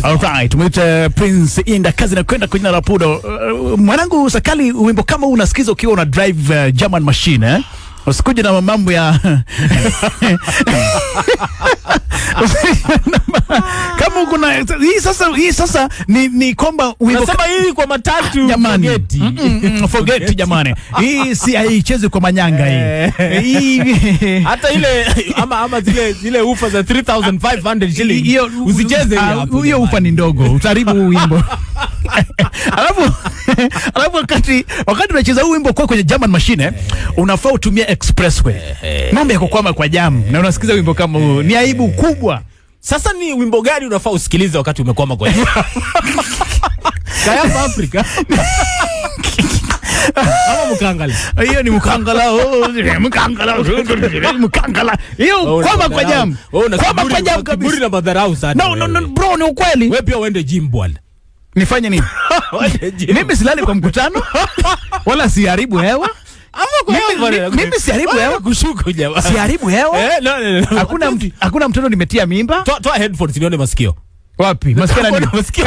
Alright, mwite Prince Indah, kazi na kwenda kwa jina la Pudo. Mwanangu Sakali, wimbo kama huu unasikiza ukiwa una drive German machine, eh? Usikuje na mambo ya kama uko na hii sasa, hii sasa ni kwamba wimbo Nasema hii kwa matatu. Jamani. Forget. Forget jamani. Hii si haichezi kwa manyanga hii. Hii Hata ile ama zile woofer za 3500 shillings. Hiyo Usicheze hiyo hapo. Hiyo woofer ni ndogo, utaharibu huu wimbo. Alafu wakati unacheza huu wimbo kwa kwenye German machine, unafaa utumie expressway. Mambo ya kukwama kwa jam na unasikiza wimbo kama huu ni aibu kubwa. Sasa ni wimbo gani unafaa usikilize wakati umekwama kwa Kayamba Africa ama Mkangala? Hiyo ni Mkangala, oh, Mkangala, Mkangala. Hiyo kwama kwa jam. Wewe una Kwama kwa jam kiburi kabisa. Na madharau sana. No, no, no, bro, ni ukweli. Wewe pia uende gym, bwana. Nifanye nini? Uende gym. Mimi silali kwa mkutano wala siharibu hewa. Ama kwa Mimi siharibu hewa. Kushuku jamaa. Siharibu hewa. Eh, no, no, no. Hakuna mtoto nimetia mimba. Toa headphones nione masikio. Wapi? Masikio nani? Masikio.